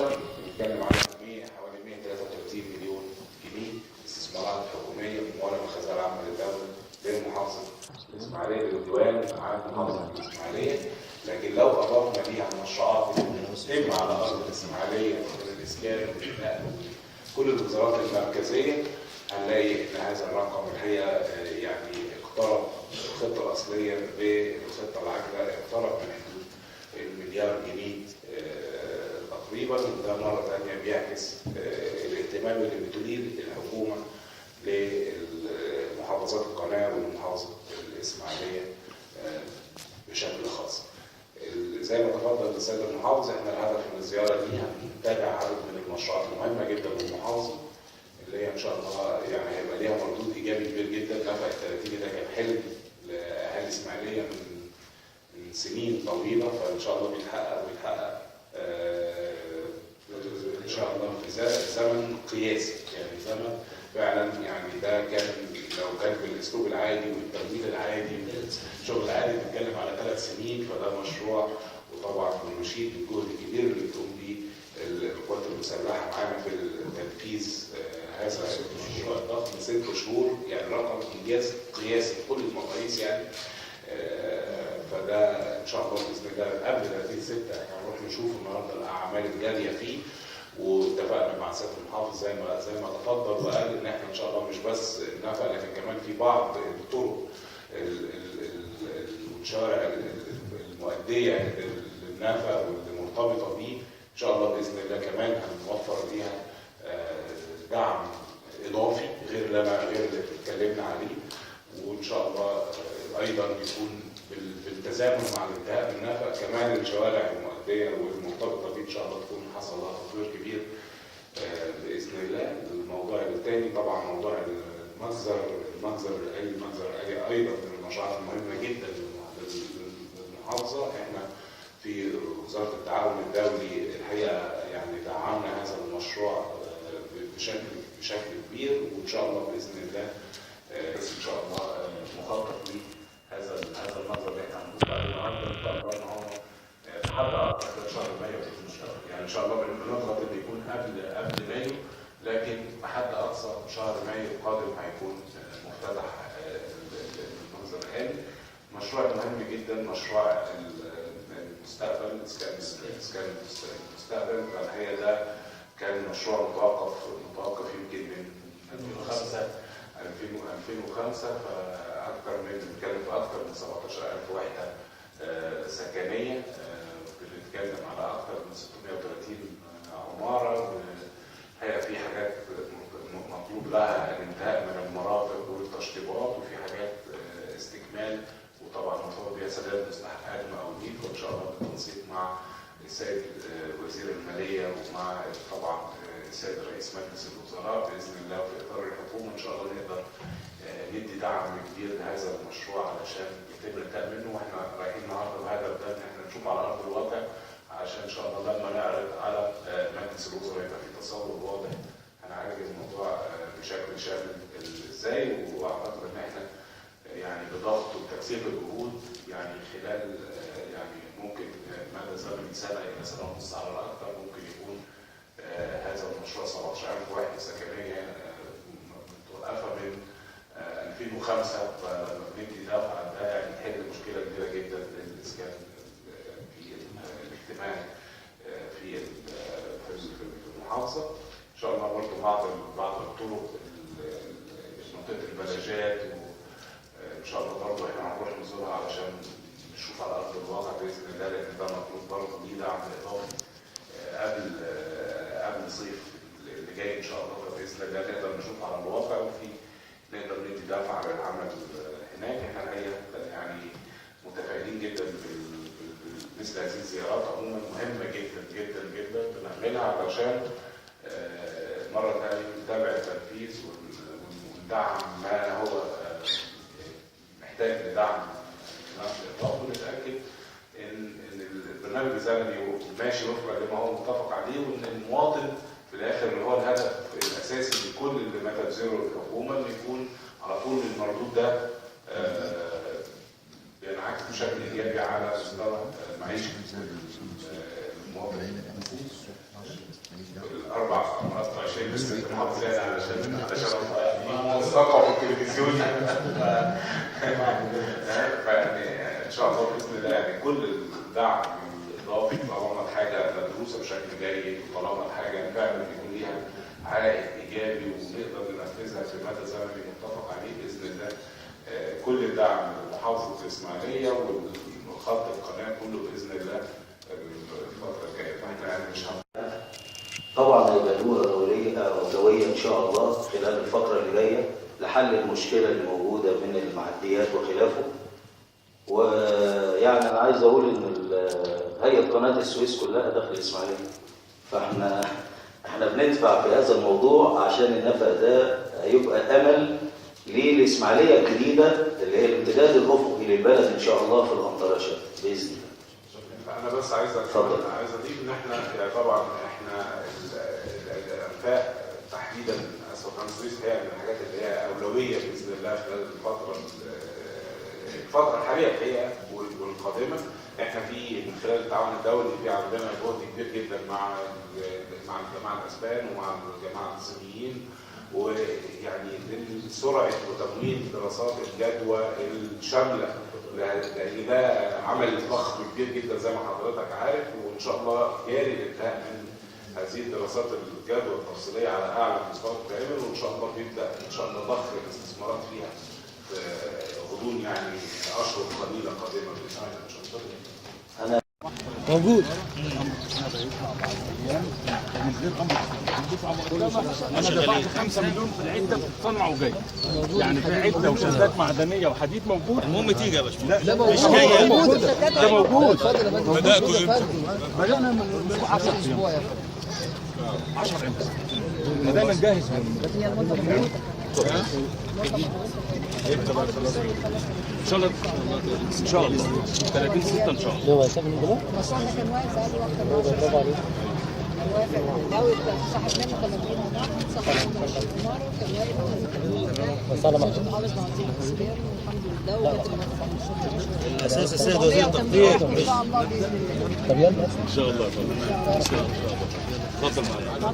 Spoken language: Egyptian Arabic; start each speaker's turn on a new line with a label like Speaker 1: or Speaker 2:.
Speaker 1: 2016، بنتكلم على حوالي 133 مليون جنيه استثمارات حكومية مموله من الخزانة العامة للدولة للمحافظة الاسماعيلية، للديوان عن محافظة الاسماعيلية. لكن لو اضفنا ليها المشروعات اللي بتتم على ارض الاسماعيلية من الاسكان والنقل كل الوزارات المركزية، هنلاقي ان هذا الرقم الحقيقة يعني اقترب الخطة الاصلية بالخطة العاجلة، اقترب من حدود المليار جنيه تقريبا. وده مرة ثانية بيعكس الاهتمام اللي بتوليه الحكومة لمحافظات القناة والمحافظة الاسماعيلية بشكل خاص. زي ما تفضل السيد المحافظ، احنا الهدف من الزيارة دي هنتابع عدد من المشروعات المهمة جدا للمحافظة اللي هي ان شاء الله يعني هيبقى ليها مردود ايجابي كبير جدا. نفق ال 30 ده كان حلم لاهالي الاسماعيلية من سنين طويلة، فان شاء الله بيتحقق ويتحقق ان شاء الله في زمن قياسي، يعني زمن فعلا يعني ده كان لو كان بالاسلوب العادي والتمويل العادي والشغل العادي بنتكلم على 3 سنين، فده مشروع. وطبعا بنشيد بالجهد الكبير اللي بتقوم بيه القوات المسلحة معانا في تنفيذ هذا المشروع الضخم 6 شهور، يعني رقم انجاز قياسي بكل المقاييس يعني. فده ان شاء الله باذن الله قبل 30/6 احنا هنروح نشوف النهارده الاعمال الجارية فيه. واتفقنا مع سيادة المحافظ زي ما تفضل وقال ان احنا ان شاء الله مش بس النفق، لكن كمان في بعض الطرق والشوارع المؤدية للنفق واللي مرتبطة بيه ان شاء الله باذن الله كمان هنوفر ليها دعم اضافي غير اللي اتكلمنا عليه. وان شاء الله ايضا يكون بالتزامن مع الانتهاء من النفق كمان الشوارع المؤدية والمرتبطه بيه ان شاء الله تكون حصل لها تطوير كبير باذن الله. الموضوع الثاني طبعا موضوع المجزر الآلي. المجزر الآلي ايضا من المشروعات المهمة جدا للمحافظة. احنا في وزارة التعاون الدولي الحقيقة يعني دعمنا هذا المشروع بشكل كبير، وان شاء الله باذن الله ان شاء الله مخطط ليه هذا المنظر اللي احنا هنبص عليه النهارده ان شاء الله ان هو حتى اقصى شهر مايو، يعني ان شاء الله بنضغط انه يكون قبل مايو، لكن بحد اقصى شهر مايو القادم هيكون مفتتح المنظر الآلي. مشروع مهم جدا، مشروع المستقبل، اسكان المستقبل. فالحقيقة ده كان مشروع متوقف يمكن من 2005، فاكثر من بنتكلم في اكثر من 17000 وحده سكنية، بنتكلم على اكثر من 630 عمارة. الحقيقة في حاجات مطلوب لها الانتهاء من المرافق والتشطيبات، وفي حاجات استكمال، وطبعا مطلوب بيها سداد مستحقات المقاولين. وان شاء الله بالتنسيق مع السيد وزير المالية ومع طبعا السيد رئيس مجلس الوزراء باذن الله وفي اطار الحكومة ان شاء الله نقدر ندي دعم كبير لهذا المشروع علشان يتم الانتهاء منه. واحنا رايحين النهارده بهدف ده ان احنا نشوف على ارض الواقع، عشان ان شاء الله لما نعرض على مجلس الوزراء يبقى في تصور واضح هنعالج الموضوع بشكل شامل ازاي. واعتقد ان احنا يعني بضغط وتكثيف الجهود يعني خلال يعني ممكن مدى زمني سنة الى سنة ونص على الاكثر ممكن يكون هذا المشروع 17000 وحده سكنية متوقفه من 2005، فلما بندي دفعه ده يعني تحل مشكلة كبيرة جدا للاسكان في الاجتماعي في المحافظة. ان شاء الله برضه بعض الطرق منطقة البلاجات ان شاء الله برضه احنا هنروح نزورها علشان نشوف على ارض الواقع باذن الله، لان ده مطلوب برضه ليه دعم اضافي قبل الصيف اللي جاي ان شاء الله. فباذن الله نقدر نشوف على الواقع وفي نقدر ندي دفعه للعمل هناك. احنا الحقيقة يعني متفائلين جدا بمثل هذه الزيارات، عموما مهمة جدا جدا جدا بنعملها علشان مرة ثانية نتابع التنفيذ وندعم ما هو محتاج لدعم الاضافي، ونتاكد ان البرنامج الزمني ماشي وفقا لما هو متفق عليه، وان المواطن في الاخر اللي هو الهدف الاساسي من كل اللي ما تبذله الحكومة انه يكون على طول المردود ده بينعكس بشكل ايجابي على مستوى معيشة المواطن. شايف المحافظ يعني علشان موثقة في التلفزيون يعني. فيعني ان شاء الله باذن الله يعني كل الدعم الاضافي طالما الحاجة مدروسة بشكل جيد، وطالما الحاجة فعلا بيكون ليها عائد ايجابي ونقدر ننفذها في مدى زمني متفق عليه باذن الله. كل الدعم لمحافظه الاسماعيلية والخط القناة كله باذن الله الفترة الجاية. فاحنا يعني مش
Speaker 2: طبعا هيبقى له اولوية ان شاء الله خلال الفترة اللي جاية لحل المشكلة اللي موجودة من المعديات وخلافه. ويعني انا عايز اقول ان هيئة قناة السويس كلها داخل الاسماعيلية، فاحنا بندفع في هذا الموضوع عشان النفق ده هيبقى امل للاسماعيليه الجديدة اللي هي الامتداد الافقي للبلد ان شاء الله في الأنطرشة باذن الله.
Speaker 1: انا بس عايز اضيف ان احنا يعني طبعا احنا الانفاق تحديدا اسوأ قناة السويس هي من الحاجات اللي هي اولوية باذن الله خلال الفترة الحالية الحقيقة والقادمه. احنا في من خلال التعاون الدولي في عندنا جهد كبير جدا مع الجماعة الاسبان ومع الجماعة الصينيين، ويعني لسرعه وتمويل دراسات الجدوى الشاملة، لان ده عمل ضخم كبير جدا زي ما حضرتك عارف، وان شاء الله جاري الانتهاء من هذه الدراسات الجدوى التفصيلية على اعلى مستوى تتعمل، وان شاء الله بيبدا ان شاء الله ضخ الاستثمارات فيها في غضون يعني اشهر قليله قادمة باذن الله ان شاء الله.
Speaker 2: انا
Speaker 3: موجود انا دفعت 5 مليون في العدة بتتصنع وجاي، يعني في عده وشدات معدنية وحديد موجود.
Speaker 4: المهم تيجي يا باشمهندس.
Speaker 3: لا مش جاية، ده موجود.
Speaker 4: بداتوا امتى؟
Speaker 3: بدانا من 10 ايام. 10 امتى؟ بدانا نجهز.
Speaker 4: ان شاء الله ان شاء الله 30/6 ان شاء الله.
Speaker 5: المشروع ده كان واقف بقاله اكتر من 10 سنين. كان واقف الاول، صاحب منه 30 عمارة، صاحب منه 20 عمارة، وكان واقف محافظ عظيم اسبان والحمد لله، وجت
Speaker 4: الاساس السيد وزير التخطيط
Speaker 5: ان شاء الله باذن الله.
Speaker 3: طب يلا
Speaker 4: ان شاء الله. ان شاء الله اتفضل معايا.